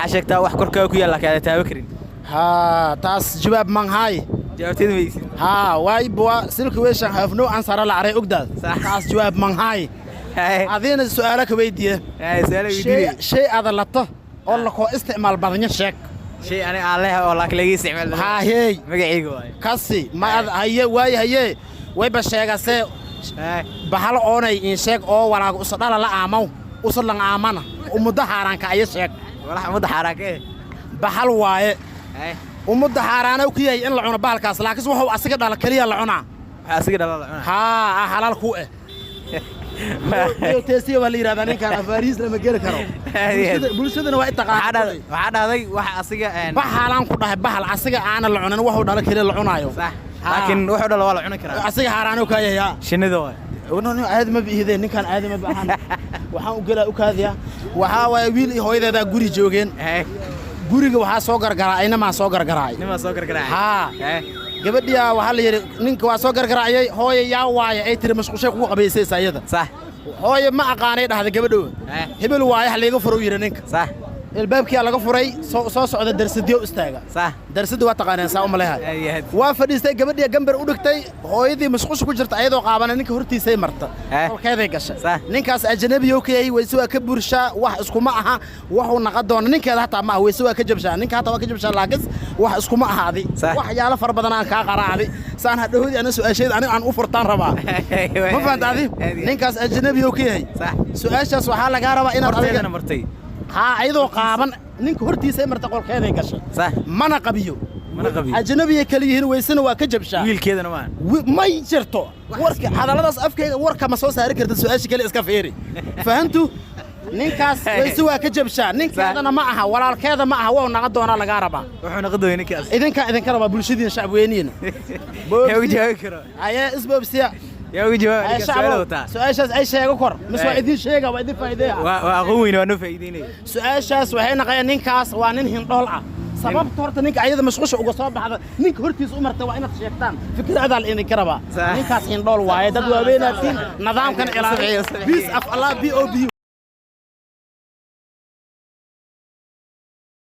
Waxaa sheegtaa wax korkaaga ku yaal laakiin aadan taaban karin. Haa, taas jawaab manhaay. Jawaabteeda maysid. Haa, waay bua silka weeshan have no answer la aray ogdaad. Sax. Taas jawaab manhaay. Adiina su'aalo ka weydiiye. Haye, su'aalo shay weydiinaya. Shay aada lato oo lakoo isticmaal badanya sheeg. Shay aniga aan leeyahay oo laakiin laga isticmaal badan. Haa, hey. Magacayga waaye. Kasi ma ad haye waay haye wayba sheegase. Bahal oonay in sheeg oo walaaga usa dhala la aamaw usa lang aamana ummadda xaaraanka aya sheeg. Walax ummadda xaaraan ka eh. Bahal waaye. Ummadda xaaraana ku yahay in la cuno bahalkaas, laakiin wuxuu asiga dhala keliya la cunaa. Waxaa asiga dhala la cunaa. Haa, ah, xalaal ku eh. Teesiya waa la yidhahdaa, ninkaan afaariis lama geli karo. Bulshadana waa i Waxaa taqaana. dhahday wax asiga Bahalaan ku dhahay, bahal asiga aana la cunin, wuxuu dhala keliya la cunaayo. Sax. Haa. Laakiin wuxuu dhala waa la cuni karaa. Asiga xaaraano ka yahay, haa. Shinnida waaye. Caadi ma biihideen ninkaan, caadi ma baxan. Waxaan u gelaa u kaadiya. Waxaa waaye wiil iyo hooyadeedaa guri joogeen. Guriga waxaa soo gargaraacay nimaa soo gargaraacay. Nimaa soo gargaraacay. Haa. Gabadhiyaa waxaa la yidhi ninka waa soo gargaraacayay. Hooye, yaa waaye? Ay tiri, mashquushay kugu qabaysaysa iyada. Hooye, ma aqaanay dhahda gabadhow. Hebel waaye, ha liiga furo, yidhi ninka. Albaabkiyaa laga furay, soo socda darsadiyo istaaga. Darsadda waa taqaaneen, saa u maleehay. Aad iyo aad. Waa fadhiistay, gabadhiya gambar u dhigtay. Hooyadii mashquusha ku jirta ayadoo qaabana ninka hortiisay marta. Kolkeeday gashay. Ninkaas ajnabiyo ka yahay, weyse waa ka burshaa, wax iskuma aha. Wuxuu naqa doona ninkeeda hataa ma aha, weyse waa ka jabshaa ninka, hataa waa ka jabshaa, laakiin wax iskuma aha adi. Waxyaalo fara badan aan kaa qaraacdi saan hadhowdii ana su-aasheeda aniga aan u furtaan rabaa. Ma fahanta adi? Aad iyo aad. Ninkaas ajnabiyo ka yahay. Su-aashaas waxaa lagaa rabaa inaad adiga Horteedana martay. Haa, ayadoo qaaban ninka hortiisay marta, qolkeeday gashay. Mana qabiyo. Mana qabiyo. Ajnabiyay kala yihiin, weysena waa ka jabshaa. Wiilkeedana maaha. May jirto warka hadalladaas afkayga warka ma soo saari karta. Su-aasha kale iska fiiri, fahantu ninkaas weyse waa ka jabshaa, ninkeedana ma aha, walaalkeeda ma aha, wau naqa doonaa lagaa rabaa. Wuxuu noqon doonaa ninkaas. Idinkaa idinka rabaa, bulshadiina, shacabweyniina. Yaa uga jawaabi karo? Ayee, isboobsiya. Yaa uga jawaabi? Aye, Ninkaas su'aalo shacbow wataa. Su-aashaas ay sheego kor mise waa idin sheega, waa idin faa'iideeya. Waa aqoon weyn, waa noo faa'iideynaya. Su-aashaas waxay naqayeen ninkaas waa nin hindhool ah. Sababta horta ninka ayada mashqusha uga soo baxda, ninka hortiisa u marta, waa inaad sheegtaan. Fikradaa la idinka rabaa. Ninkaas hindhool waaye. Dad waaweynaadtiin, nidaamkan ilaaliya. Saxiix. Peace of Allah, b o b u.